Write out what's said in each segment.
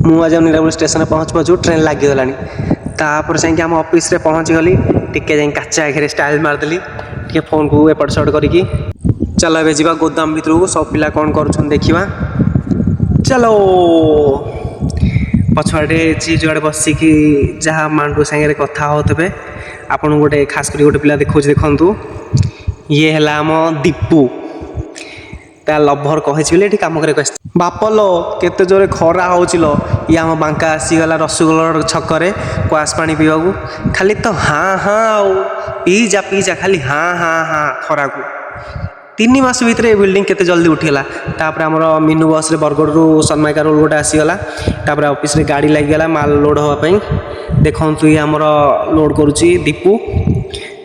ମୁଁ ଆଜି ନିରାପୁର ଷ୍ଟେସନରେ ପହଞ୍ଚୁ ପହଞ୍ଚୁ ଟ୍ରେନ୍ ଲାଗିଗଲାଣି। ତାପରେ ଯାଇକି ଆମ ଅଫିସରେ ପହଞ୍ଚିଗଲି। ଟିକେ ଯାଇ କାଚ ଆଖିରେ ଷ୍ଟାଇଲ୍ ମାରିଦେଲି ଟିକେ, ଫୋନ୍କୁ ଏପଟ ସେପଟ କରିକି। ଚାଲ, ଏବେ ଯିବା ଗୋଦାମ ଭିତରକୁ, ସବୁ ପିଲା କ'ଣ କରୁଛନ୍ତି ଦେଖିବା। ଚାଲୋ। ପଛଆଡ଼େ ଯିଏ ଯୁଆଡ଼େ ବସିକି ଯାହା ମାଣ୍ଡୁ ସାଙ୍ଗରେ କଥା ହେଉଥିବେ। ଆପଣଙ୍କୁ ଗୋଟେ ଖାସ କରି ଗୋଟେ ପିଲା ଦେଖାଉଛି, ଦେଖନ୍ତୁ। ଇଏ ହେଲା ଆମ ଦୀପୁ। ତା ଲଭର କହିଛି ବୋଲି ଏଠି କାମ କରିବାକୁ ଆସିଛି। ବାପ ଲୋ, କେତେ ଜୋରେ ଖରା ହେଉଛି ଲୋ! ଇଏ ଆମ ବାଙ୍କା ଆସିଗଲା ରସୁଲଗଡ଼ ଛକରେ କ୍ୱାସ୍ ପାଣି ପିଇବାକୁ। ଖାଲି ତ ହାଁ ହାଁ ଆଉ ପିଇଯା ପିଇଯା, ଖାଲି ହାଁ ହାଁ ହାଁ ଖରାକୁ। 3 ମାସ ଭିତରେ ଏ ବିଲ୍ଡିଂ କେତେ ଜଲ୍ଦି ଉଠିଗଲା! ତାପରେ ଆମର ମିନୁ ବସ୍ରେ ବରଗଡ଼ରୁ ସନମାଇକା ରୋଲ୍ ଗୋଟେ ଆସିଗଲା। ତାପରେ ଅଫିସରେ ଗାଡ଼ି ଲାଗିଗଲା ମାଲ ଲୋଡ଼ ହେବା ପାଇଁ। ଦେଖନ୍ତୁ, ଇଏ ଆମର ଲୋଡ଼ କରୁଛି ଦୀପୁ।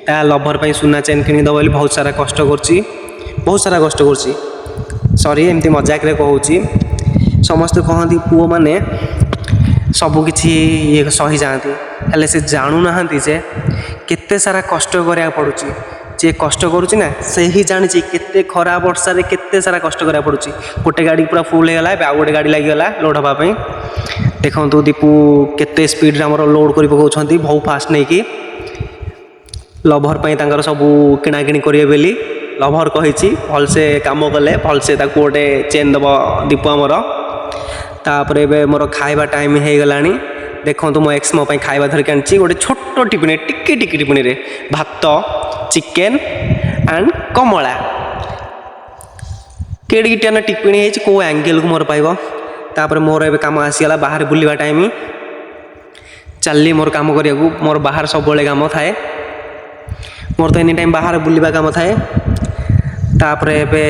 ତା ଲଭର ପାଇଁ ସୁନା ଚେନ୍ କିଣିଦେବ ବୋଲି ବହୁତ ସାରା କଷ୍ଟ କରୁଛି, ବହୁତ ସାରା କଷ୍ଟ କରୁଛି। ସରି, ଏମିତି ମଜାକରେ କହୁଛି। ସମସ୍ତେ କହନ୍ତି ପୁଅମାନେ ସବୁ କିଛି ଇଏ ସହିଯାଆନ୍ତି, ହେଲେ ସେ ଜାଣୁନାହାନ୍ତି ଯେ କେତେ ସାରା କଷ୍ଟ କରିବାକୁ ପଡ଼ୁଛି। ଯିଏ କଷ୍ଟ କରୁଛି ନା, ସେ ହିଁ ଜାଣିଛି କେତେ ଖରା ବର୍ଷାରେ କେତେ ସାରା କଷ୍ଟ କରିବାକୁ ପଡ଼ୁଛି। ଗୋଟେ ଗାଡ଼ି ପୁରା ଫୁଲ୍ ହେଇଗଲା, ଏବେ ଆଉ ଗୋଟେ ଗାଡ଼ି ଲାଗିଗଲା ଲୋଡ଼ ହେବା ପାଇଁ। ଦେଖନ୍ତୁ, ଦୀପୁ କେତେ ସ୍ପିଡ଼ରେ ଆମର ଲୋଡ଼ କରି ପକାଉଛନ୍ତି, ବହୁତ ଫାଷ୍ଟ ନେଇକି। ଲଭର ପାଇଁ ତାଙ୍କର ସବୁ କିଣାକିଣି କରିବେ ବୋଲି ଲଭର କହିଛି। ଭଲସେ କାମ କଲେ ଭଲସେ ତାକୁ ଗୋଟେ ଚେନ୍ ଦେବ ଦୀପୁ ଆମର। ତାପରେ ଏବେ ମୋର ଖାଇବା ଟାଇମ୍ ହେଇଗଲାଣି। ଦେଖନ୍ତୁ, ମୋ ଏକ୍ସ ମୋ ପାଇଁ ଖାଇବା ଧରିକି ଆଣିଛି। ଗୋଟେ ଛୋଟ ଟିଫିନ୍, ଟିକେ ଟିକେ ଟିଫିନରେ ଭାତ, ଚିକେନ୍ ଆଣ୍ଡ କମଳା। କେଡ଼ିକିଟିଆ ନା ଟିପିଣି ହେଇଛି, କେଉଁ ଆଙ୍ଗେଲକୁ ମୋର ପାଇବ? ତାପରେ ମୋର ଏବେ କାମ ଆସିଗଲା, ବାହାରେ ବୁଲିବା ଟାଇମ୍। ଚାଲିଲି ମୋର କାମ କରିବାକୁ। ମୋର ବାହାରେ ସବୁବେଳେ କାମ ଥାଏ। ମୋର ତ ଏନି ଟାଇମ୍ ବାହାରେ ବୁଲିବା କାମ ଥାଏ। ତାପରେ ଏବେ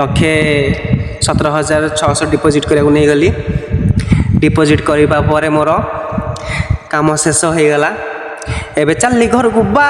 1,17,600 ଡିପୋଜିଟ୍ କରିବାକୁ ନେଇଗଲି। ଡିପୋଜିଟ୍ କରିବା ପରେ ମୋର କାମ ଶେଷ ହେଇଗଲା। ଏବେ ଚାଲିଲି ଘରକୁ ବା।